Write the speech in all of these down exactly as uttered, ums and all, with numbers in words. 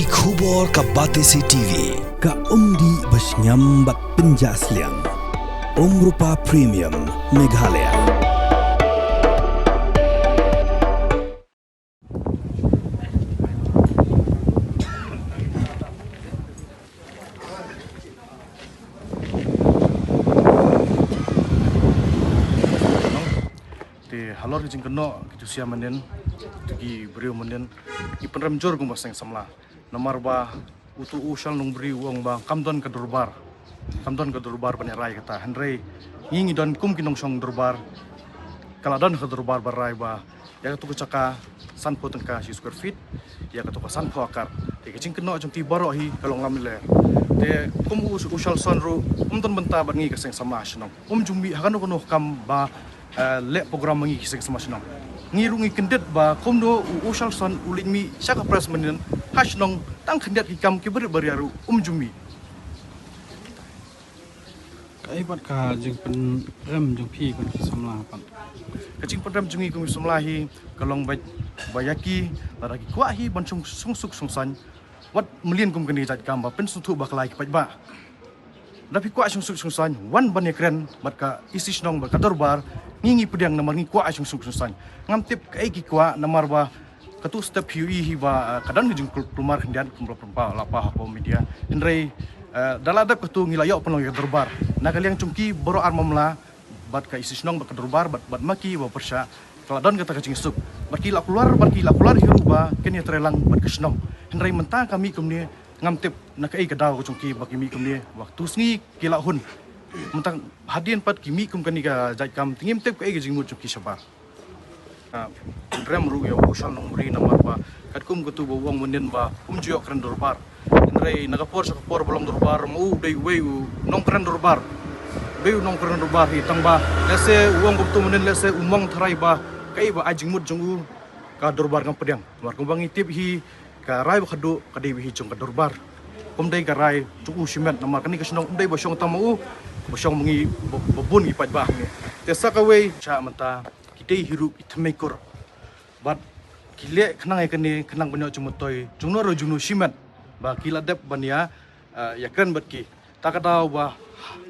Khubor ka Batesi T V, ka umdih ba shngiam bad pynjah sliang. Umrupa Premium, Meghalaya. Te halor ki jingkynnoh ki tu sia mynnin, tu ki briew mynnin, ki pynrem jur kumba seng samla. Namar ba utu u Shal Nongbriew u ong ba kam don ka durbar. Kam don ka durbar ban ïa rai kata. Hynrei ngi ngi don kum ki nongshong durbar. Ka la don ka durbar ba rai ba ïa katu ka jaka sanphew tyngka shi square feet, ïa katu ka sanphew akar. Te ka jingkynnoh jong ki baroh hi ka long lam lyer. Te kum u, u Shal Son ruh um don bynta bad ngi ka seng samla shnong. Um ju mih ha kano kano ka kam ba eh, leh program ma ngi ki seng samla shnong. Ngi ruh ngi kyndit ba kumno u, u Shal Son u leit mih sha ka press mynnin ha shnong tang khyndiat ki kam kiba rit ba ria ruh um ju mih. Kaei pat ka jingpynrem jong phi kum ki samla pat? Ka jingpynrem jong ngi kum ki samla hi ka long ba, ba ïa ki, lada ki kwah hi ban shong, shong suk shong saiñ, wat mlien kum kane jait kam ba pynsngewthuh ba ka la ïa ki paidbah. Da phi kwah shong suk shong saiñ, wan ban ïakren bad ka isi shnong bad ka dorbar, ngi ngi pdiang namar ngi kwah shong suk shong saiñ. Ngam tip kaei ki kwah namar ba katu step phi ïohi hi ba, eh, ka don ka jingkulmar khyndiat kumba la pynpaw la paw hapoh media. Hynrei, eh, da la dep katu ngi la ïoh pynlong ïa ka dorbar. Na ka liang jong ki baroh ar mamla, bad ka isi shnong bad ka dorbar bad, bad ma ki ba pyrshah. Ka la don kata ka jingsuk. Bad ki la kular, bad ki la kular hi ruh ba kin ïatreilang bad ka shnong. Hynrei mynta ka mih kumne, ngam tip na kaei ka daw ka jong ki ba ki mih kumne, ba tu sngi ki la hun. Mynta hadien pat ki mih kum kane ka jait kam, te ngim tip kaei ka jingmut jong ki shabar. Ah, pynrem ruh ïa u Shal Nongbriew namar ba katkum katu ba u ong mynnin ba um ju ïoh kren dorbar. Hynrei na ka por sha ka por ba long dorbar ma u dei uwei u nongkren dorbar. Dei u nongkren dorbar hi tang ba lehse u ong kumtu mynnin lehse u mong tharai ba kaei ba ai jingmut jong u ka dorbar ngam pdiang. Namar kumba ngi tip hi ka rai ba khadduh ka dei ba hi jong ka dorbar. Kum dei ka rai jong u shimet namar kane ka shnong um dei ba shong tang ma u, ba shong ma ngi ba, ba bun ki paidbah ngi. Te sa kawei sha mynta ki dei hi ruh ki thymmei kur. Bad ki leh khnang ïa kane khnang ban ïoh jingmyntoi jongno ruh jongno shimet ba ki la dep ban ïa, eh, ïakren bad ki. Ta ka daw ba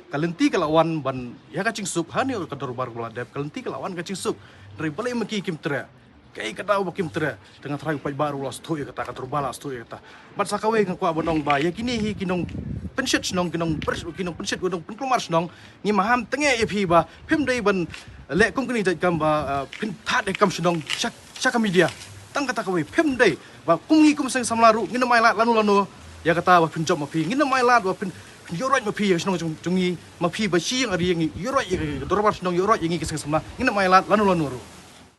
ka lynti ka la wan ban ïa ka jingsuk, ha ne ka dorbar ba la dep ka lynti ka la wan ka jingsuk. Hynrei balei ma ki kim treh? Kaei ka daw ba kim treh? Te nga tharai u paidbah ruh la sngewthuh ïa kata, ka dorbar la sngewthuh ïa kata. Bad sa kawei nga kwah ban ong ba ïa kine hi ki nongpynshit shnong, ki nongpyr-, ki nongpynshit, ki nongpynkulmar shnong, ngi maham tang ïa phi ba phim dei ban leh kum kine jait kam ba, eh, pynthad ïa kam shnong sha, sha ka media. Tang kata kawei phim dei ba kum ngi kum seng samla ruh ngin ym ailad lano lano ïa kata ba pynjop ma phi. Ngin ym ailad ba pyn, pynïaroit ma phi ïa ka shnong jong, jong ngi, ma phi ba shi ïing ari ngi ïaroit ïa ka dorbar shnong, ïaroit ïa ngi ki seng samla. Ngin ym ailad lano lano ruh.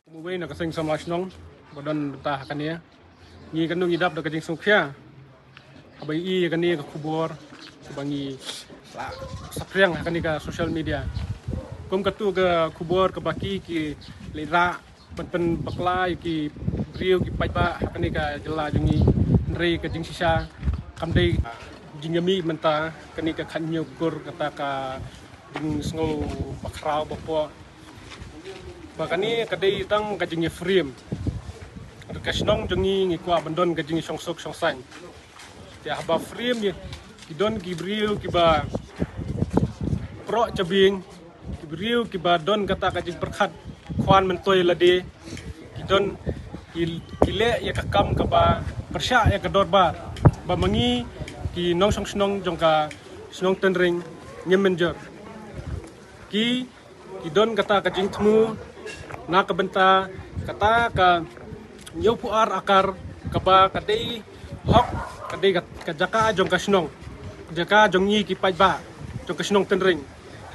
Kum uwei na ka seng samla shnong ba don bynta ha kane, ngi kano ngi dap da ka jingsngewkhia haba ïohi ïa kane ka khubor kaba ngi la saphriang ha kane ka social media. Kum katu ka khubor kaba ki, ki leit rah ban pynbakla ïa ki briew ki paidbah ha kane ka jylla jong ngi. Hynrei ka jingshisha kam dei jingïamih mynta kane ka khathynñiew kur kata ka jingsngew bakhraw bapoh. Ba kane ka dei tang ka jingïaframe. Ka shnong jong ngi ngi kwah ban don ka jingïashong suk shong saiñ. Te haba frame ïa, ki don ki briew kiba proh jabieng, ki briew kiba don kata ka jingpyrkhat khwan myntoi lade, ki don ki, ki leh ïa ka kam kaba pyrshah ïa ka dorbar. Ba ma ngi ki nongshong shnong jong ka shnong Tynring ngim mynjur. Ki, ki don kata ka jingthmu na ka bynta kata ka hynñiewphew ar akar kaba ka dei hok, ka dei ka, ka jaka jong ka shnong, jaka jong ngi ki paidbah jong ka shnong Tynring.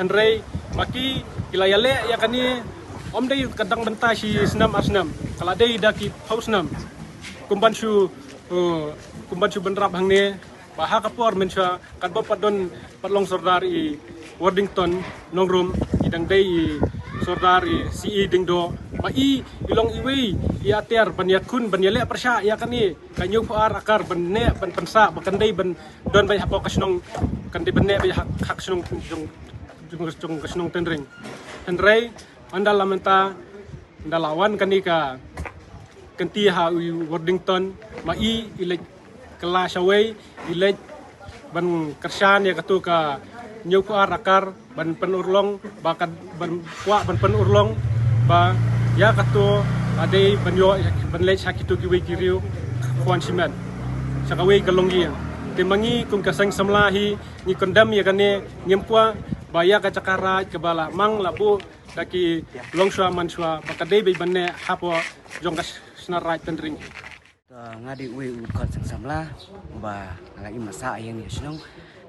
Hynrei ma ki, ki la ïaleh ïa kane, ym dei ka dang bynta shi snem ar snem, ka la dei da ki phew snem. Kum ban shu, uh, kum ban shu bynrap hangne, ba ha ka por mynshuwa katba pat don pat long Sordar i Worthington Nongrum, i dang dei i Sordar i C E Diengdoh, ma i, i long iwei i atiar ban ïakhun, ban ïaleh pyrshah ïa kane ka hynñiewphew ar akar ban neh ban pynsah ba kan dei ban don beit hapoh ka shnong, kan dei ban neh beit ha, ha ka shnong jong, jong, jong ka shnong Tynring. Hynrei ynda la mynta, ynda la wan kane ka kynti ha u Worthington, ma i, i leit Kylla shawei, i leit ban kyrshan ïa katu ka hynñiewphew ar akar ban pynurlong, ba ka, ban kwah ban pynurlong ba ïa katu ka dei ban ïoh, ban leit sha kitu kiwei ki riew khwan shimet, sha kawei ka longïing. Te ma ngi kum ka seng samla hi ngi condemn ïa kane, ngim kwah ba ïa ka jaka raid kaba la mang la buh da ki longshuwa manshuwa ba ka dei beit ban neh hapoh jong ka Shnat Raid Tynring. To, nga dei uwei u dkhot seng samla uba nga la im la sah ïa ngi shnong.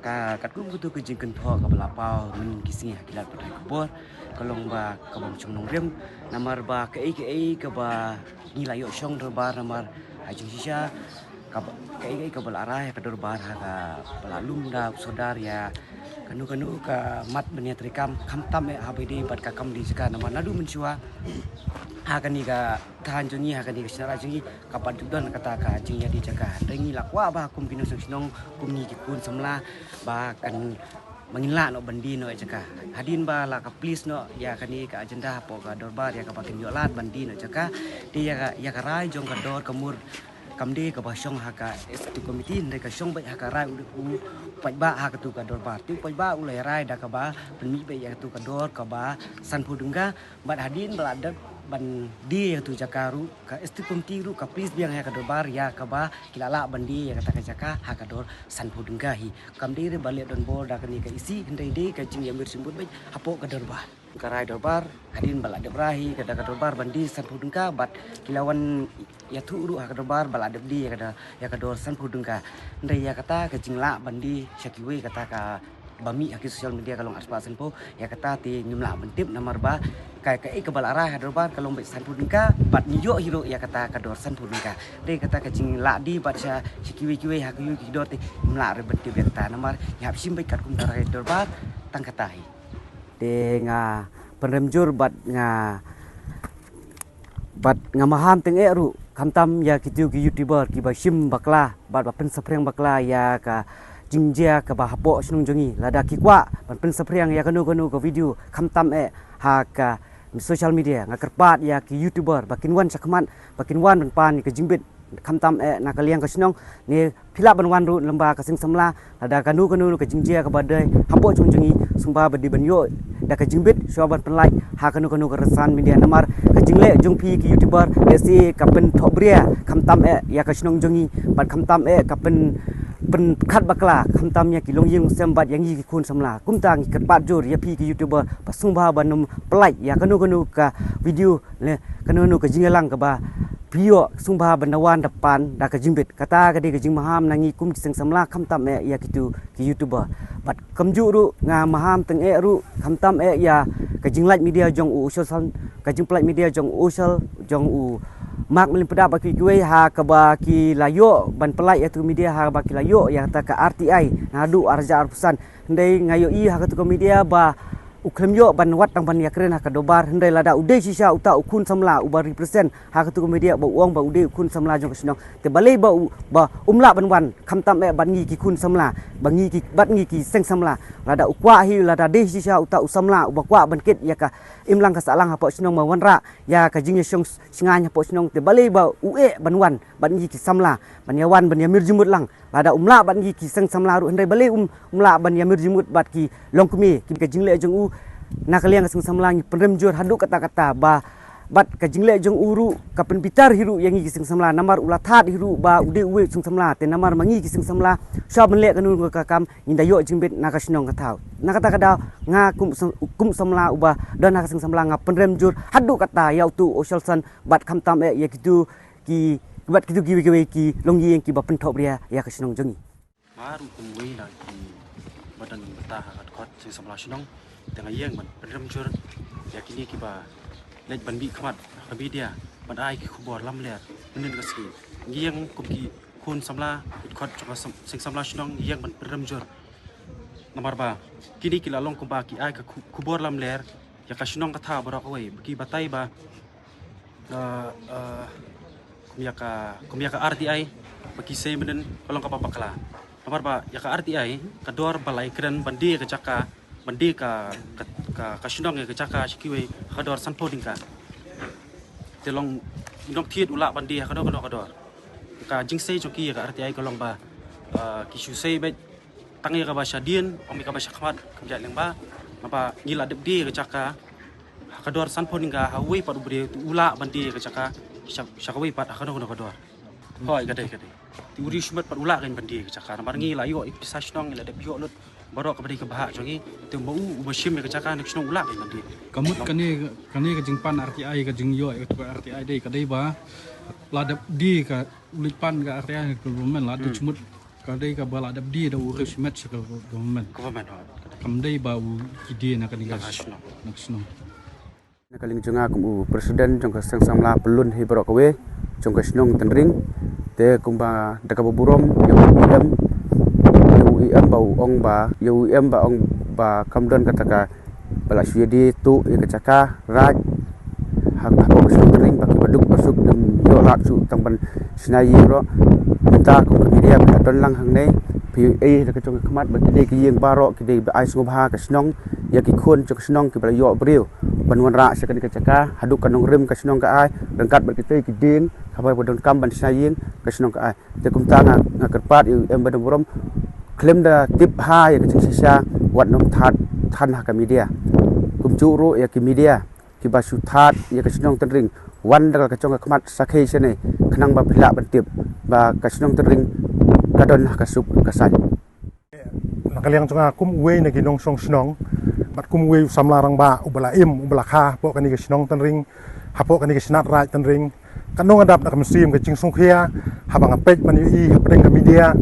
Ka katkum katu ka jingkynthoh kaba la paw mynne ki sngi ha ki lad pathai khubor, ka long ba ka bym shong nongrim. Namar ba kaei kaei kaba ngi la ïoh shong dorbar namar ha jingshisha kaba, kaei kaei kaba la rai ha ka dorbar ha kaba la lum da u sordar ïa kano kano ka mat ban ïatreikam, khamtam eh ha ba ïadei bad ka kam dei jaka. Namar naduh mynshuwa ha kane ka thaiñ jong ngi, ha kane ka Shnat Raid jong ngi, ka pat ju don kata ka jingïadei jaka. Hynrei ngi la kwah ba kum ki nongshong shnong, kum ngi ki khun samla, ba kan, ba ngin lah noh ban die noh ïa jaka. Hadien ba la ka please noh ïa kane ka agenda hapoh ka dorbar ïa kaba kin ïoh lad ban die noh ïa jaka. Te ïa ka, ïa ka rai jong ka dor ka mur kam dei kaba shong ha ka executive committee, hynrei ka shong beit ha ka rai u, u paidbah ha katu ka dorbar. Te u paidbah u la ïa rai da kaba pynmih beit ïa katu ka dor kaba sanphew tyngka. Bad hadien ba la dep ban die ïa katu jaka ruh, ka executive committee ruh ka please biang ïa ka dorbar ïa kaba ki la lah ban die ïa kata ka jaka ha ka dor sanphew tyngka hi. Kam dei re ba leh donbor da kane ka E C, hynrei dei ka jingïamir jingmut beit hapoh ka dorbar. Ka rai dorbar, hadien ba la dep rai hi ka da ka dorbar ban die sanphew tyngka, bad ki la wan ïathuh ruh ha ka dorbar ba la dep die ïa ka da, ïa ka dor sanphew tyngka. Hynrei ïa kata ka jinglah ban die sha kiwei kata ka ba mih ha ki social media ka long arspah sanphew, ïa kata te ngim lah ban tip namar ba ka, kaei kaba la rai ha dorbar ka long beit sanphew tyngka, bad ngi ïoh hi ruh ïa kata ka dor sanphew tyngka. Hynrei kata ka jinglah die bad sha, sha kiwei kiwei ha kiwei ki dor te ngim lah re ban tip ïa kata namar ngi hap shim beit katkum ka rai dorbar tang kata hi. Te nga pynrem jur bad nga, bad nga maham tyngeh ruh khamtam ïa kitu ki YouTuber kiba shim bakla bad ba pynsaphriang bakla ïa ka jingjia kaba hapoh shnong jong ngi. Lada ki kwah ban pynsaphriang ïa kano kano ka video khamtam eh ha ka social media, nga kyrpad ïa ki YouTuber ba kin wan shakhmat, ba kin wan ban pan ïa ka jingbit khamtam eh na ka liang ka shnong. Ne phi lah ban wan ruh lyngba ka seng samla, lada kano kano ka jingjia kaba dei hapoh shnong jong ngi, sngewbha ba dei ban ïoh da ka jingbit, shuwa ban pynlait ha kano kano ka rynsan media. Namar ka jingleh jong phi ki YouTuber, lehse ka pynthohbria khamtam eh ïa ka shnong jong ngi, bad khamtam eh ka pyn, pynkhot bakla khamtam ïa ki longïing longsem bad ïa ngi ki khun samla. Kumta ngi kyrpad jur ïa phi ki YouTuber ba sngewbha ban ym pynlait ïa kano kano ka video, ne kano kano ka jingïalang kaba phi ïoh, sngewbha ban da wan da pan da ka jingbit. Kata ka dei ka jingmaham na ngi kum ki seng samla khamtam eh ïa kitu ki YouTuber. Bad kumjuh ruh nga maham tyngeh ruh khamtam eh ïa ka jinglait media jong u Ushal San, ka jingpynlait media jong u Ushal, jong u Mark Mylliempdap bad kiwei kiwei ha kaba ki la ïoh ban pynlait ïa tu media ha kaba ki la ïoh ïa kata ka R T I naduh ar hajar arphew san. Hynrei nga ïohi ha katu ka media ba u khlem ïoh ban wad tang ban ïakren ha ka dorbar, hynrei lada u dei shisha uta u khun samla uba represent ha katu ka media ba u ong ba u dei u khun samla jong ka shnong, te balei ba u, ba um lah ban wan khamtam eh bad ngi ki khun samla, ba ngi ki, bad ngi ki seng samla? Lada u kwah hi, lada dei shisha uta u samla uba kwah ban kit ïa ka imlang ka sahlang hapoh shnong, ba wanrah ïa ka jingïashong shngaiñ hapoh shnong, te balei ba u eh ban wan bad ngi ki samla, ban ïa wan ban ïamir jingmut lang? Lada um lah bad ngi ki seng samla ruh, hynrei balei um, um lah ban ïamir jingmut bad ki longkmie? Ki, ka jingleh jong u na ka liang ka seng samla ngi pynrem jur haduh katta katta, ba bad ka jingleh jong u ruh ka pynbitar hi ruh ïa ngi ki seng samla, namar u la thad hi ruh ba u dei uwei u seng samla. Te namar ma ngi ki seng samla, shuwa ban leh kano kano ka kam, ngin da ïoh jingbit na ka shnong ka thaw. Na kata ka daw nga kum sam-, kum samla uba don ha ka seng samla, nga pynrem jur haduh katta ïa utu u Ushal San bad khamtam eh ïa kitu ki, bad kitu kiwei kiwei ki longïing kiba pynthohbria ïa ka shnong jong ngi. Nga ruh kum uwei na kiba don bynta ha ka dkhot seng samla shnong, te nga ïeng ban pynrem jur ïa kine kiba leit ban mihkhmat ha ka media ban ai ki khubor lamler mynhynnin ka sngi. Nga ïeng kum ki khun samla dkhot jong ka sam-, seng samla shnong, nga ïeng ban pynrem jur. Namar ba kine ki la long kumba ki ai ka khu-, khubor lamler ïa ka shnong ka thaw baroh kawei, ba ki batai ba, eh, eh, kum ïa ka, kum ïa ka R T I ba ki sei mynhynnin ka long kaba bakla. Namar ba ïa ka R T I ka dor ba la ïakren ban die ka jaka, ban die ka, ka, ka, ka shnong ïa ka jaka sha kiwei ha ka dor sanphew tyngka. Te long, ngi nongthied u lah ban die ha kano kano ka dor. Ka jingsei jong ki ïa ka R T I ka long ba, ah, ki shu sei beit tang ïa kaba shadien, ym ïa kaba shakhmat, kam jait lyngba. Naba ngi la dep die ka jaka ha ka dor sanphew tyngka, ha uwei pat u briew te u lah ban die ka jaka sha, sha kawei pat ha kano kano ka dor. Hooid, ka dei, ka dei. Te u riewshimet pat u lah ban die ka jaka. Namar ngi la ïoh ïa ka pisa shnong, ngi la dep ïoh lut baroh kaba dei ka bhah jong ngi. Te ma u uba shim ïa ka jaka na ka shnong u lah ban die. Ka mut kane, kane ka jingpan R T I, ka jingïoh ïa ka R T I dei, ka dei ba la dep die ka u leit pan ka R T I na ka government, la dep Hmm. jingmut ka dei kaba la dep die da u riewshimet sha ka government. Government, hooid. Kam dei ba u ki die na kane ka Na ka shnong. Na ka shnong. Na ka liang jong nga kum u president jong ka seng samla pyllun hi baroh kawei jong ka shnong Tynring. Te kumba da kaba burom ïa u E M, ïa u E M ba u ong ba, ïa u E M ba ong ba kam don kata ka ba la shu ïa die tuh ïa ka jaka raij ha, hapoh ka shnong Tynring, ba ki baduk basuk ym ïoh lad shuh tang ban shna ïing ruh. Mynta kum ka media ba don lang hangne, phi ïohi da ka jong ka khmat ba ki dei ki ïing baroh, ki dei ba ai sngewbha ka shnong ïa ki khun jong ka shnong kiba la ïoh briew ban wanrah sha kane ka jaka, haduh ka nongrim ka shnong ka ai, ryngkat bad kitei ki dieng, haba ba donkam ban shna ïing ka shnong ka ai. Te kumta nga, nga kyrpad ïa u E M ba don burom, khlem da tip ha ïa ka jingshisha, wat nym thad than ha ka media. Kumjuh ruh ïa ki media kiba shu thad ïa ka shnong Tynring, wan da la ka jong ka khmat sakhi shane, khnang ba phi lah ban tip ba ka shnong Tynring ka don ha ka suk ka saiñ. Na ka liang jong nga kum uwei na ki nongshong shnong bad kum uwei u samla rangbah uba la im, uba la kha hapoh kane ka shnong Tynring, hapoh kane ka shnat raij Tynring, ka nongdap na ka mynsiem ka jingsngewkhia haba nga peit ban ïohi hapdeng ka media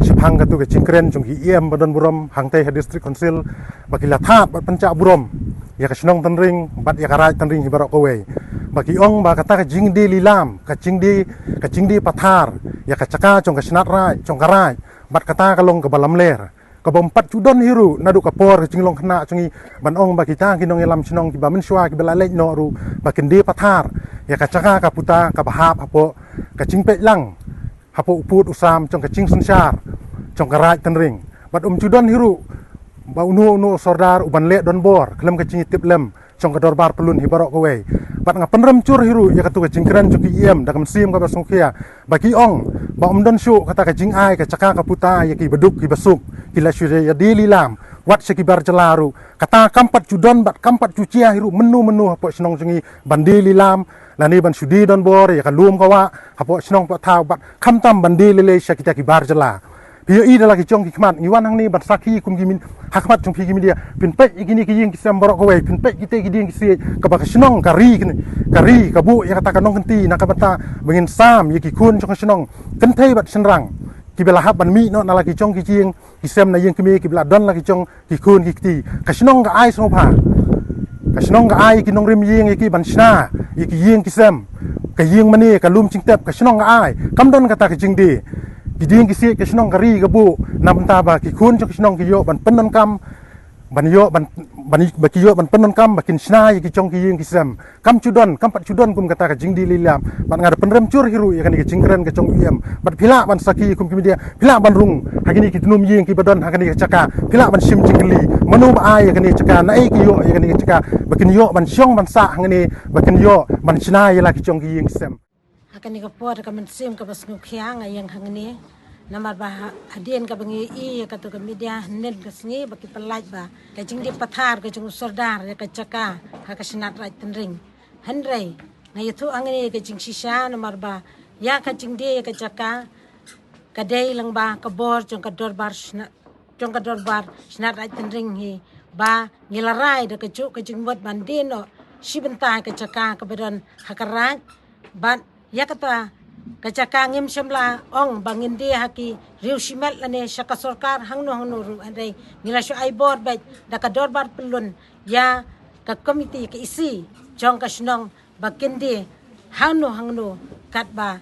shaphang katu ka jingkren jong ki E M ba don burom hangtei ha District Council, ba ki la thad bad pynjah burom ïa ka shnong Tynring bad ïa ka raij Tynring hi baroh kawei. Ba ki ong ba kata ka jingdie lilam, ka jingdie, ka jingdie pathar ïa ka jaka jong ka shnat raij, jong ka raij, bad kata ka long kaba lamler, kaba ym pat ju don hi ruh naduh ka por ka jinglong khynnah jong ngi, ban ong ba kita ki nongïalam shnong kiba mynshuwa kiba la leit noh ruh ba kin die pathar ïa ka jaka ka puta kaba hap hapoh ka jingpeit lang, hapoh u pud u sam jong ka jingsynshar jong ka raij Tynring. Bad ym ju don hi ruh ba uno uno u sordar u ban leh donbor khlem ka jingïatiplem jong ka dorbar pyllun hi baroh kawei. Bad nga pynrem jur hi ruh ïa katu ka jingkren jong ki E M da ka mynsiem kaba sngewkhia, ba ki ong ba ym don shuh kata ka jingai ka jaka ka puta ïa ki baduk ki basuk, ki la shu ïa die lilam wat sha ki bar jylla ruh. Kata kam pat ju don bad kam pat ju jia hi ruh mynno mynno hapoh shnong jong ngi ban die lilam lane ban shu die donbor ïa ka lum ka wah hapoh shnong hapoh thaw, bad khamtam ban die lei lei sha kita ki bar jylla. Phi ïohi da la ki jong ki khmat, ngi wan hangne ban sakhi kum ki min, ha khmat jong phi ki media. Phin peit ïa kine ki ïing ki sem baroh kawei, phin peit kitei ki dieng ki siej, kaba ka shnong ka ri kine, ka ri ka buh ïa kata ka nongkynti na ka bynta ba ngin sam ïa ki khun jong ka shnong, kynthei bad shynrang, kiba la hap ban mih noh na la ki jong ki ïing ki sem na ïing kmie, kiba la don la ki jong ki khun ki kti. Ka shnong ka ai sngewbha, ka shnong ka ai ïa ki nongrim ïing ïa ki ban shna ïa ki ïing ki sem, ka ïing mane, ka lum jingtep, ka shnong ka ai. Kam don kata ka jingdie. Ki dieng ki siej ka shnong ka ri ka buh na bynta ba ki khun jong ka shnong ki ïoh ban pyndonkam, ban ïoh ban, ban, ba ki ïoh ban pyndonkam ba kin shna ïa ki jong ki ïing ki sem. Kam ju don, kam pat ju don kum kata ka jingdie lilam. Bad nga da pynrem jur hi ruh ïa kane ka jingkren ka jong u E M. Bad phi lah ban sakhi kum ki media, phi lah ban rung ha kine ki tnum ïing kiba don ha kane ka jaka, phi lah ban shim jingkylli mano ba ai ïa kane ka jaka, naei ki ïoh ïa kane ka jaka ba kin ïoh ban shong ban sah hangne, ba kin ïoh ban shna ïa la ki jong ki ïing ki sem. Ha kane ka por ka mynsiem kaba sngewkhia nga ïeng hangne, namar ba ha, hadien kaba ngi ïohi ïa katu ka media hynnin ka sngi ba ki pyllait ba ka jingdie pathar ka jong u sordar ïa ka jaka ha ka shnat raij Tynring. Hynrei nga ïathuh hangne ïa ka jingshisha, namar ba ïa ka jingdie ïa ka jaka ka dei lyngba ka bor jong ka dorbar shna, jong ka dorbar shnat raij Tynring hi, ba ngi la rai da kajuh ka jingmut ban die noh shi bynta ïa ka jaka kaba don ha ka raij. Bad ïa kata ka jaka ngim shym la ong ba ngin die ha ki riewshimet lane sha ka sorkar hangno hangno ruh, hynrei ngi la shu ai bor beit da ka dorbar pyllun ïa ka komiti, ka E C jong ka shnong, ba kin die hangno hangno katba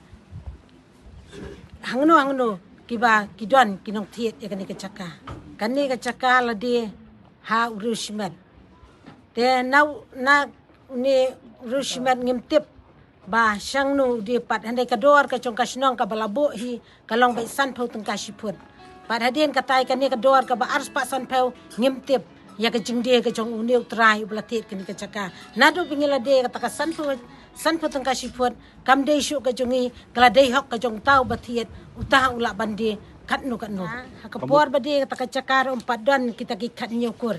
hangno hangno kiba ki don ki nongthied ïa kane ka jaka. Kane ka jaka la die ha u riewshimet. Te na, na une u riewshimet ngim tip ba shano u die pat, hynrei ka dor ka jong ka shnong kaba la buh hi ka long beit sanphew tyngka shi phut. Bad hadien katai kane ka dor kaba arspah sanphew ngim tip. ïa ka jingdie ka jong une u trai uba la thied kane ka jaka. Naduh ba ngi la die kata ka sanphew, sanphew tyngka shi phut, kam dei shuh ka jong ngi, ka la dei hok ka jong uta uba thied, uta u lah ban die katno katno. Ha ka por ba die kata ka jaka ruh ym pat don kita ki khathynñiew kur.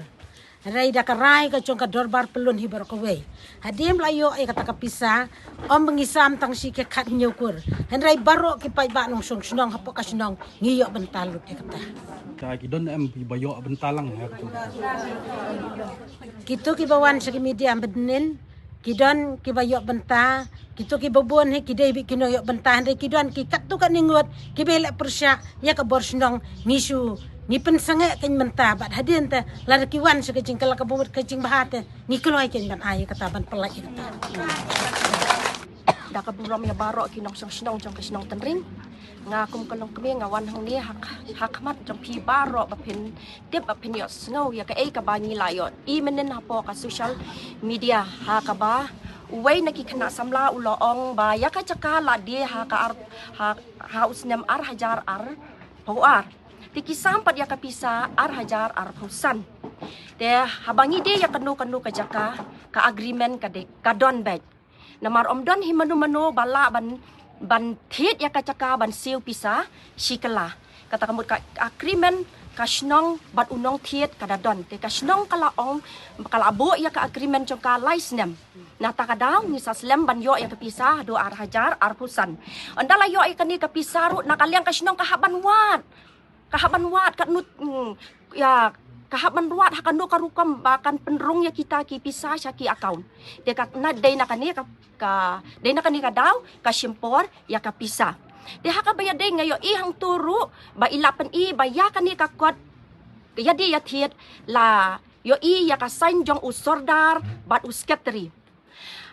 Hynrei da ka rai ka jong ka dorbar pyllun hi baroh kawei, hadien ba la ïoh ïa kata ka pisa, ym ba ngi sam tang shi ki khathynñiew kur, hynrei baroh ki paidbah nongshong shnong hapoh ka shnong ngi ïoh bynta lut ïa kata. Ka ki don em ba ïoh bynta lang ha kata? Kito kiba wan sha ki media mynnin, ki don kiba ïoh bynta, kito kiba bun hi ki dei beit ki nongïoh bynta, hynrei ki don ki katto katne ngut kiba leh pyrshah ïa ka bor shnong. Ngi shu, ngi pynsangeh kein mynta, bad hadien te lada ki wan sha ka jingkylla kaba mut ka jingbha te, ngi kloi kein ban ai ïa kata, ban pyllait ïa kata. Da ka burom ïa baroh ki nongshong shnong jong ka shnong Tynring. Nga kum ka longkmie nga wan hangne ha, ha khmat jong phi baroh ba phin tip, ba phin ïohsngew ïa kaei kaba ngi la ïohi mynnin hapoh ka social media, ha kaba uwei na ki khynnah samla u la ong ba ïa ka jaka la die ha ka ar, ha, ha u snem ar hajar arphew ar. Te ki sam pat ïa ka pisa ar hajar arphew san. Te haba ngi die ïa kano kano ka jaka, ka agreement ka dei, ka don beit. Namar ym don hi mano mano ba lah ban, ban thied ïa ka jaka ban siew pisa shi kylla. Kata ka mut ka agreement ka shnong bad u nongthied ka da don. Te ka shnong ka la ong, ka la buh ïa ka agreement jong ka lai snem. Na kata ka daw ngi sa slem ban ïoh ïa ka pisa haduh ar hajar arphew san. Ynda la ïoh ïa kane ka pisa ruh, na ka liang ka shnong ka hap ban wad. Ka hap ban wad katno, mm, ïa, ka hap ban wad ha kano ka rukom ba kan pynrung ïa kita ki pisa sha ki account. Te ka na dei na kane ka, ka, dei na kane ka daw ka shim por ïa ka pisa. Te ha kaba ïadei nga ïohi hangto ruh ba i la pyni ba ïa kane ka kot ïadie ïathied la ïohi ïa ka sign jong u sordar bad u secretary.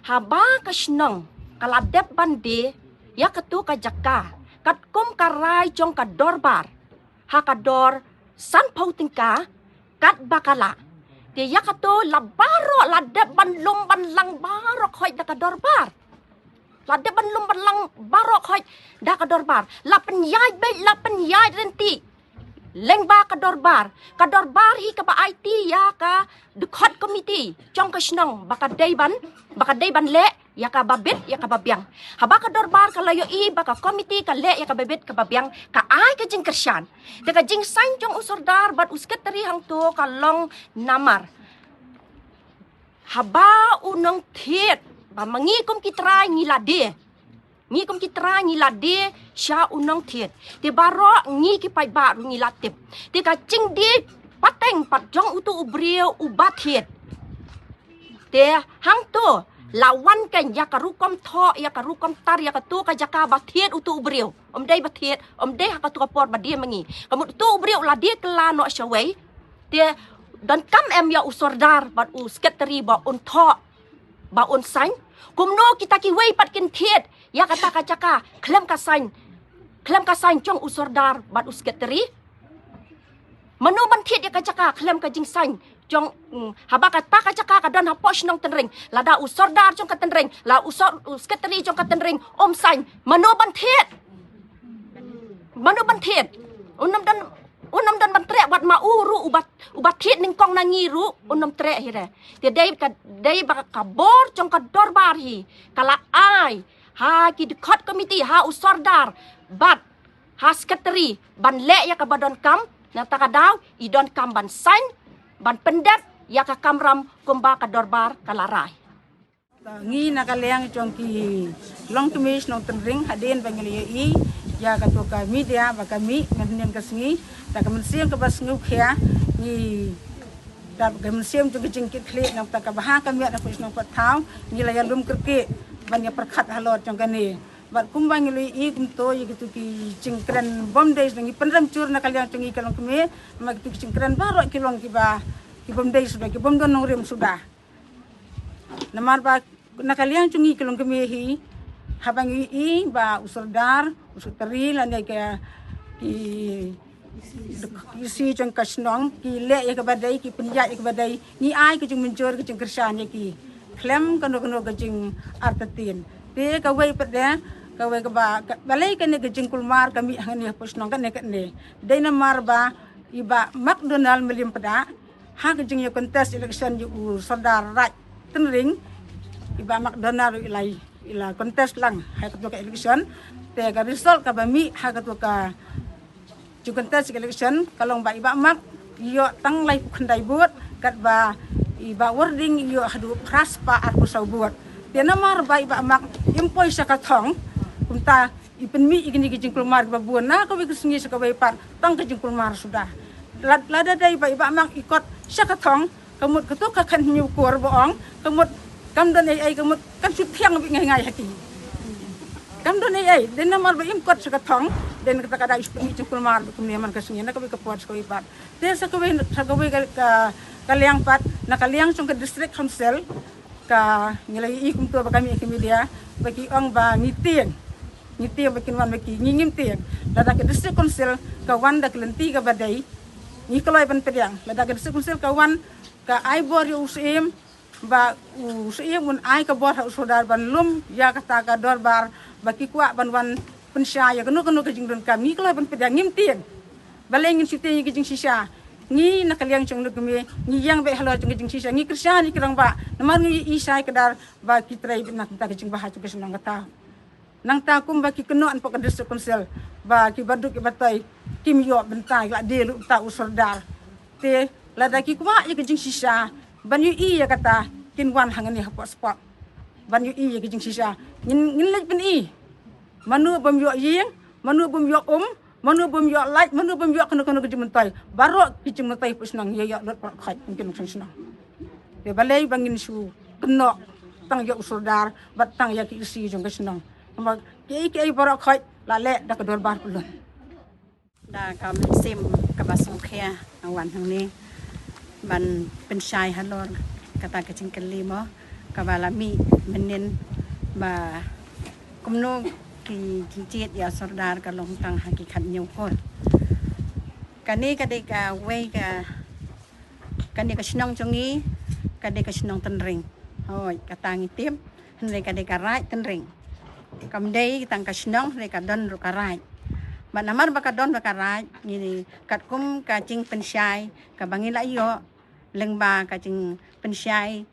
Haba ka shnong ka la dep ban die ïa kato ka jaka katkum ka rai jong ka dorbar, ha ka dor sanphew tyngka katba ka lah. Te ïa kato la baroh la dep ban lum ban lang baroh khoit da ka dorbar. La dep ban lum ban lang baroh khoit da ka dorbar. La pynïaid beit, la pynïaid rynti lyngba ka dorbar. Ka dorbar hi kaba aiti ïa ka dkhot komiti jong ka shnong ba ka dei ban, ba ka dei ban leh ïa kaba bit ïa kaba biang. Haba ka dorbar ka la ïohi ba ka komiti ka leh ïa kaba bit kaba biang, ka ai ka jingkyrshan. Te ka jingsign jong u sordar bad u secretary hangto ka long namar haba u nongthied, ba ma ngi kum ki trai ngi la die. Ngi kum ki trai ngi la die sha u nongthied. Te baroh ngi ki paidbah ruh ngi la tip. Te ka jingdie pateng pat jong uto u briew uba thied. Te hangto la wan kein ïa ka rukom thoh, ïa ka rukom tar, ïa kato ka jaka ba thied uto u briew. Ym dei ba thied, ym dei ha kato ka por ba die ma ngi. Ka mut uto u briew u la die kylla noh shawei. Te donkam em ïa u sordar bad u secretary ba un thoh, ba un sign? Kumno kita kiwei pat kin thied ïa kata ka jaka khlem ka sign, khlem ka sign jong u sordar bad u secretary? Mano ban thied ïa ka jaka khlem ka jingsign jong, mm, haba kata ka jaka ka don hapoh shnong Tynring, lada u sordar jong ka Tynring, la u sor, u secretary jong ka Tynring um sign, mano ban thied? Mano ban thied? Un ym don, un ym don ban treh, wat ma u ruh uba, uba thied nyngkong na ngi ruh un ym treh hi re. Te dei ka, dei ba ka bor jong ka dorbar hi ka la ai ha ki dkhot komiti, ha u sordar bad ha secretary ban leh ïa kaba donkam. Na kata ka daw i donkam ban sign, ban pyndep ïa ka kamram kumba ka dorbar ka la rai. Ngi na ka liang jong ki longkmie shnong Tynring, hadien ba ngi la ïohi ïa kato ka media ba ka mih mynhynnin ka sngi, da ka mynsiem kaba sngewkhia, ngi, da ka mynsiem jong ka jingkitkhlieh, na kata ka ba ha ka miet hapoh shnong Pathaw ngi la ïalum kyrkieh ban ïa pyrkhat halor jong kane. Bad kumba ngi la ïohi kumto ïa kito ki jingkren bym dei, ngi pynrem jur na ka liang jong ngi ki longkmie, namar kito ki jingkren baroh ki long kiba, ki bym dei suda, ki bym don nongrim suda. Namar ba na ka liang jong ngi ki longkmie hi, haba ngi ïohi ba u sordar, u secretary lane ka, ki, ki EC jong ka shnong ki leh ïa kaba dei, ki pynïaid ïa kaba dei, ngi ai ka jingmynjur, ka jingkyrshan ïa ki khlem kano kano ka jingartatien. Te kawei pat de, kawei kaba, ka, balei kane ka jingkulmar ka mih hangne hapoh shnong katne katne? Dei namar ba i Bah McDonald Mylliempdah Ha ka jingïa contest election ïa u Sordar Raid Tynring, i Bah Mak Donar i la, i la contest lang ha katu ka election. Te ka result kaba mih ha katu ka jingcontest election ka long ba i Bah Mak i ïoh tang laiphew khyndai vote, katba i Bah Warding i ïoh haduh phra spah arphew saw vote. Te namar ba i Bah Mak im poi sha ka thong, kumta i pynmih ïa kine ki jingkulmar kiba bun na kawei ka sngi sha kawei pat, tang ka jingkulmar suda. Lad-, lada dei ba i Bah Mak i kot sha ka thong, ka mut katu ka khathynñiew kur ba ong, ka mut kam don ei ei, ka mut kan shu thiang beit ngai ngai ha ki. Kam don ei ei, dei namar ba im kot sha ka thong, dei na kata ka daw i shu pynmih jingkulmar kumne man ka sngi na kawei ka por sha kawei pat. Te sha kawei, sha kawei ka, ka, ka liang pat, na ka liang jong ka District Council, ka ngi la ïohi kumto ba ka mih ha ki media ba ki ong ba ngi tieng. Ngi tieng ba kin wan ba ki, ngi ngim tieng. Lada ka District Council ka wan da ka lynti kaba dei, ngi kloi ban pdiang. Lada ka District Council ka wan ka ai bor ïa u Syiem, ba u Syiem un ai ka bor ha u Sordar ban lum ïa kata ka dorbar, ba ki kwah ban wan pynshai ïa kano kano ka jingdonkam, ngi kloi ban pdiang, ngim tieng. Balei ngin shu tieng ïa ka jingshisha? Ngi na ka liang jong u nongkmie ngi ïeng beit halor jong ka jingshisha, ngi kyrshan ïa ki rangbah namar ngi i shai kdar ba ki trei beit na ka bynta ka jingbha jong ka shnong. Kata nangta kumba ki kynnoh hapoh ka District Council ba kiba duk kiba toi kim ïoh bynta, ki la die ruh bynta u Sordar. Te lada ki kwah ïa ka jingshisha ban ïohi ïa kata, kin wan hangne hapoh spot ban ïohi ïa ka jingshisha. Ngin, ngin leit pyni mano bym ïoh ïing, mano bym ïoh um, mano bym ïoh light, mano bym ïoh kano kano ka jingmyntoi. Baroh ki jingmyntoi hapoh shnong ïa ïoh lut baroh khoit, ngin kin shnong. Te balei ba ngin shu kynnoh tang ïa u Sordar bad tang ïa ki isi jong ka shnong? Namar kiei kiei baroh khoit la leh da ka dorbar pyllun. Da ka mynsiem kaba sngewkhia nga wan hangne ban pynshai halor kata ka jingkylli mo kaba la mih mynnin, ba kumno ki jingjied ïa u Sordar ka long tang ha ki khathynñiew kur. Kane ka dei kawei ka, kane ka shnong jong ngi ka dei ka shnong Tynring. Hooid, kata ngi tip. Hynrei ka dei ka Raid Tynring. Kam dei tang ka shnong, hynrei ka don ruh ka raid. Bad namar ba ka don ruh ka raid, ngi katkum ka jingpynshai kaba ngi la ïoh lyngba ka jingpynshai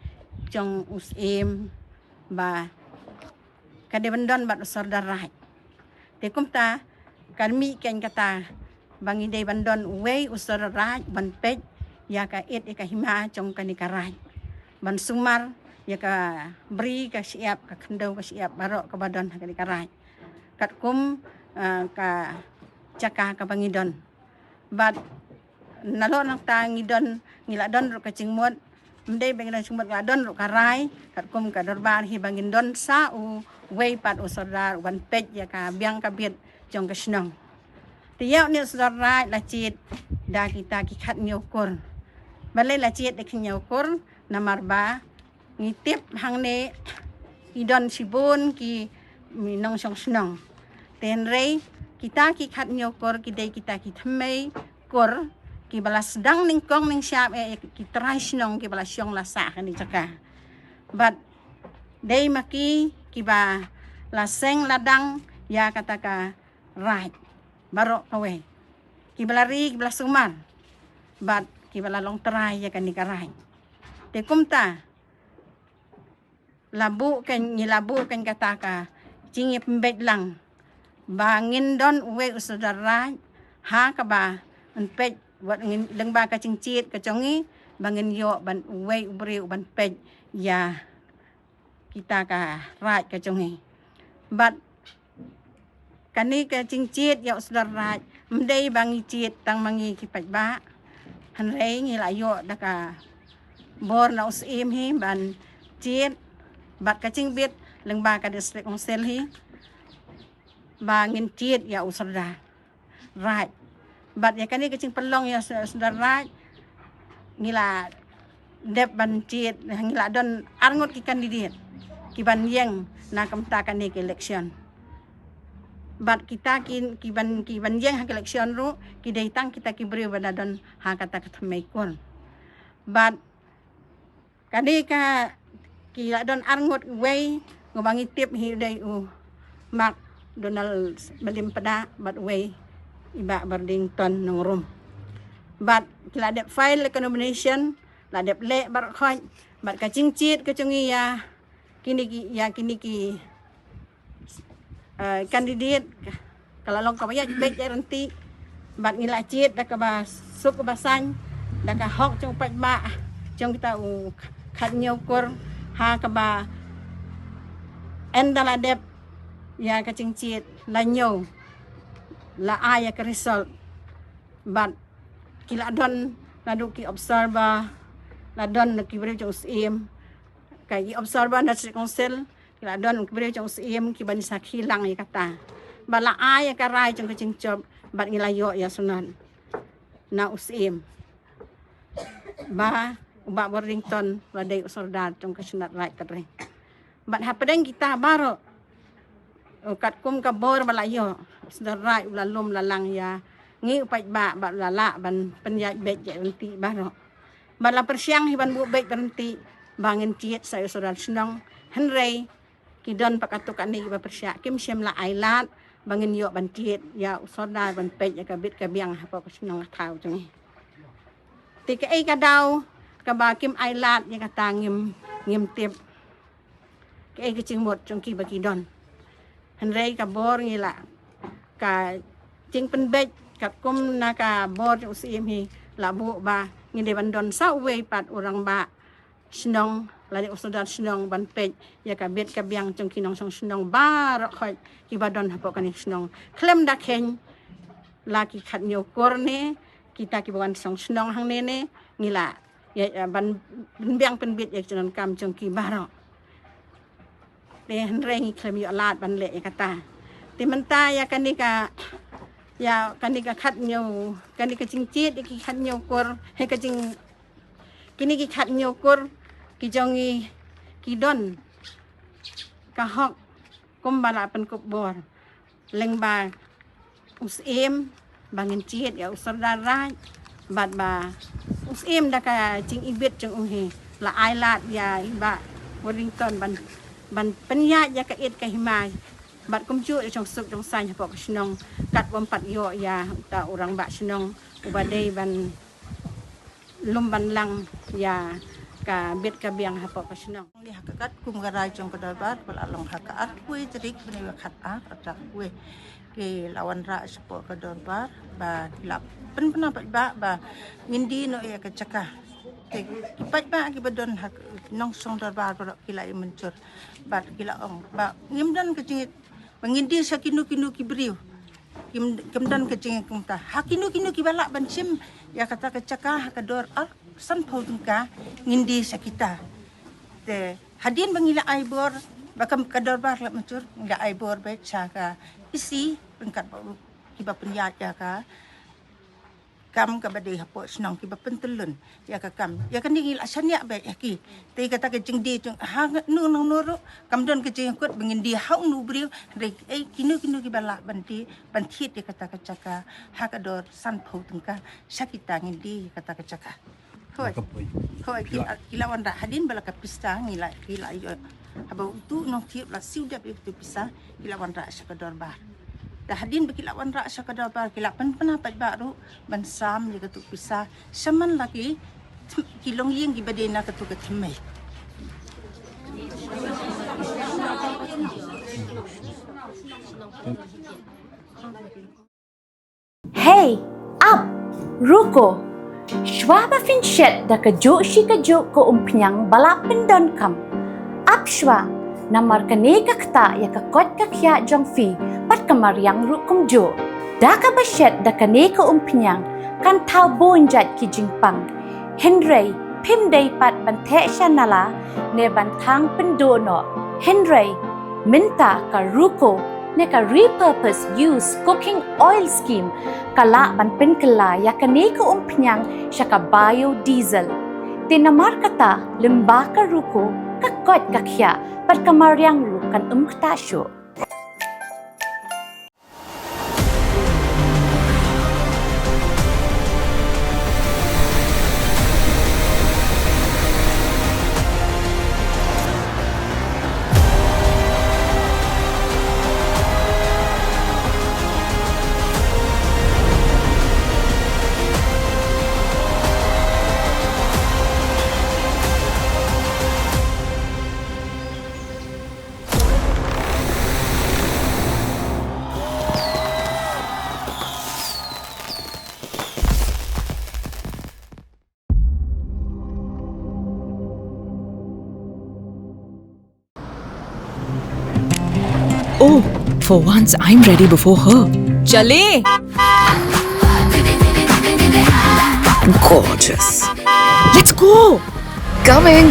jong u Syiem ba ka dei ban don bad u Sordar Raid. Te kumta ka mih kein kata ba ngi dei ban don uwei u Sordar Raid ban peit ïa ka ïit ïa ka hima jong kane ka raid, ban sumar ïa ka bri ka shyiap, ka khyndew ka shyiap baroh kaba don ha kane ka raid, katkum, eh, ka jaka kaba ngi don. Bad nalor nangta ngi don, ngi la don ruh ka jingmut, ym dei ba ngi don jingmut, ngi la don ruh ka rai katkum ka dorbar hi ba ngin don sa uwei pat u Sordar u ban peit ïa ka biang ka bit jong ka shnong. Te ïa une u Sordar Raid la jied da kita ki khathynñiew kur. Balei la jied da ki hynñiew kur? Namar ba ngi tip hangne ki don shibun ki nongshong shnong. Te hynrei kita ki khathynñiew kur ki dei kita ki thymmei kur kiba la sdang nyngkong nyngshap, eh, ki trai shnong kiba la shong la sah ha kane ka jaka. Bad dei ma ki kiba la seng la dang ïa kata ka raid baroh kawei, kiba la ri, kiba la sumar bad kiba la long trai ïa kane ka raid. Te kumta la buh kein, ngi la buh kein kata ka jingïapynbeit lang ba ngin don uwei u Sordar Raid ha kaba yn peit wat ngin, lyngba ka jingjied ka jong ngi, ba ngin ïoh ban uwei u briew u ban peit ïa kita ka raid ka jong ngi. Bad kane ka jingjied ïa u Sordar Raid ym dei ba ngi jied tang ma ngi ki paidbah, hynrei ngi la ïoh da ka bor na u Syiem hi ban jied bad ka jingbit lyngba ka District Council hi ba ngin jied ïa u Sordar Raid. Bad ïa kane ka jingpynlong ïa u Sordar Raid ngi la dep ban jied, ngi la don arngut ki candidate ki ban ïeng na ka bynta kane ka election. Bad kita ki, ki ban, ki ban ïeng ha ka election ruh ki dei tang kita ki briew ba da don ha kata ka thymmei kur. Bad kane ka, ki la don arngut, uwei nga ba ngi tip hi u dei u Mak Donald Mylliem Pdeng bad uwei i Bah Bardington Nongrum. Bad ki la dep file ka nomination, la dep leh baroh khoit, bad ka jingjied ka jong ngi ïa kine ki, ïa kine ki, eh, candidate ka la long kaba ïaid beit ïaid ryntih. Bad ngi la jied da kaba suk kaba saiñ, da ka hok jong u paidbah jong kita u khathynñiew kur, ha kaba ynda la dep ïa ka jingjied la ñiew, la ai ïa ka result. Bad ki la don naduh ki observer, la don ki briew jong u Syiem, ka ki observer na District Council, ki la don ki briew jong u Syiem kiba ïasakhi lang ïa kata. Bad la ai ïa ka rai jong ka jingjop, bad ngi la ïoh ïa u sngewbha na u Syiem ba u Bah Worthington u la dei u Sordar jong ka Shnat Raij Kynrad. Bad hapdeng kita baroh, katkum ka bor ba la ïoh, u Sordar Raij u la lum la lang ïa ngi u paidbah, bad u la lah ban pynïaid beit ïaid ryntih baroh. Bad la pyrshang hi ban buh beit ryntih ba ngin jied sa ïa u Sordar Shnong. Hynrei ki don pat katto katne kiba pyrshah, kim shym la ai lad ba ngin ïoh ban jied ïa u Sordar ban peit ïa ka bit ka biang hapoh ka shnong ka thaw jong ngi. Te kaei ka daw kaba kim ai lad ïa kata ngim, ngim tip. Kaei ka jingmut jong kiba ki don. Hynrei ka bor ngi la, ka jingpynbeit katkum na ka bor jong u Syiem hi la buh ba ngin dei ban don sa uwei pat u rangbah shnong lane u Sordar Shnong ban peit ïa ka bit ka biang jong ki nongshong shnong baroh khoit kiba don hapoh kane ka shnong. Khlem da kheiñ la ki khathynñiew kur ne kita kiba wan shong shnong hangne ne, ngi la ïa, ïa ban pynbiang pynbit ïa ka jingdonkam jong ki baroh. Te hynrei ngi khlem ïoh lad ban leh ïa kata. Te mynta ïa kane ka, ïa kane ka khathynñiew, kane ka jingjied ïa ki khathynñiew kur, he ka jing, kine ki khathynñiew kur ki jong ngi ki don ka hok kumba la pynkup bor. Lyngba u Syiem ba ngin jied ïa u Sordar Raij, bad ba u Syiem da ka jingibit jong u hi la ai lad ïa i Bah Worthington ban, ban pynïaid ïa ka ïit ka hima, bad kumjuh ïa ka jingsuk jingsaiñ hapoh ka shnong, katba ym pat ïoh ïa uta u rangbah shnong uba dei ban lum ban lang ïa ka bit ka biang hapoh ka shnong. Ngi ha ka katkum ka rai jong ka dorbar, ba la long ha ka arphew tarik bnai ba khatar, arphew, ki la wanrah shapoh ka dorbar ba ki la pynpaw paidbah ba ngin die noh ïa ka jaka. Te ki paidbah kiba don ha ka nongshong dorbar baroh ki la ïa mynjur bad ki la ong ba ngim don ka jingit ba ngin die sha kino kino ki briew. Kim, kim don ka jingim kumta. Ha kino kino kiba lah ban shim ïa kata ka jaka ha ka dor ar sanphew tyngka, ngin die sha kita. Te hadien ba ngi la ai bor, ba kam ka dorbar la mynjur, ngi la ai bor beit sha ka EC ryngkat bad kiba pynïaid ïa ka kam kaba dei hapoh shnong, kiba pyntyllun ïa ka kam. Ïa kane ngi la shaniah beit ïa ki. Te kata ka jingdie jong ha nangno nangno ruh kam don ka jingkut ba ngin die ha uno u briew, hynrei ei kino kino kiba lah ban die ban thied ïa kata ka jaka ha ka dor sanphew tyngka, sha kita ngin die ïa kata ka jaka. Hooid. Hooid, ki la, ki la wanrah hadien ba la ka pisa, ngi la, ki la ïoh. Haba uto u nongthied u la siew dep ïa uto u pisa, ki la wanrah sha ka dorbar. Te hadien ba ki la wanrah sha ka dorbar, ki la pynpaw paidbah ruh ban sam ïa kato u pisa shaman la ki, ki longïing kiba dei na kato ka thymmei. Hey, ap, ruko. Shwa ba phin shet da kajuh shi kajuh ka umphniang ba la pyndonkam, ap shwa, namar kane ka ktah ïa ka koit ka khiah jong phi bad ka mariang ruh kumjuh. Da kaba shet da kane ka umphniang kan thaw bun jait ki jingpang. Hynrei phim dei pat ban theh sha nala ne ban thang pynduh noh. Hynrei mynta ka ruko ne ka repurpose use cooking oil scheme ka lah ban pynkylla ïa kane ka umphniang sha ka biodiesel. Te namar kata lyngba ka ruko ka koit ka khiah bad ka mariang ruh kan ym ktah shuh. For once, I'm ready before her. चले। Gorgeous. Let's go. Coming.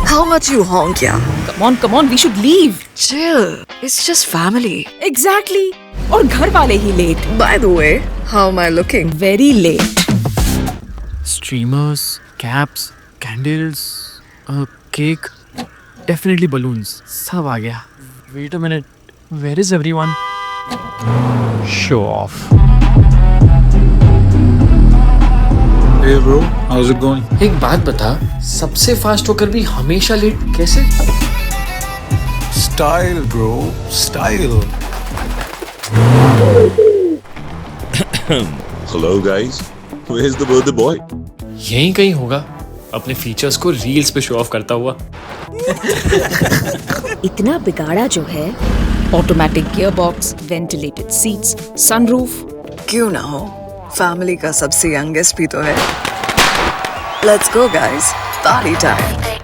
How much you honk, yeah? Come on, come on, we should leave. Chill. It's just family. Exactly. और घर वाले ही late. By the way, how am I looking? Very late. Streamers, caps, candles, a cake, definitely balloons. सब आ गया. Wait a minute. Where is everyone? Show off. Hey bro, how's it going? एक बात बता, सबसे फास्ट होकर भी हमेशा लेट कैसे? Style, bro, style. Hello, guys. Where's the birthday boy? यहीं कहीं होगा, अपने फीचर्स को रील्स पे शो ऑफ करता हुआ. इतना बिगाड़ा जो है. Automatic gearbox, ventilated seats, sunroof. क्यों ना हो, फैमिली का सबसे यंगेस्ट भी तो है. Let's go guys, party time.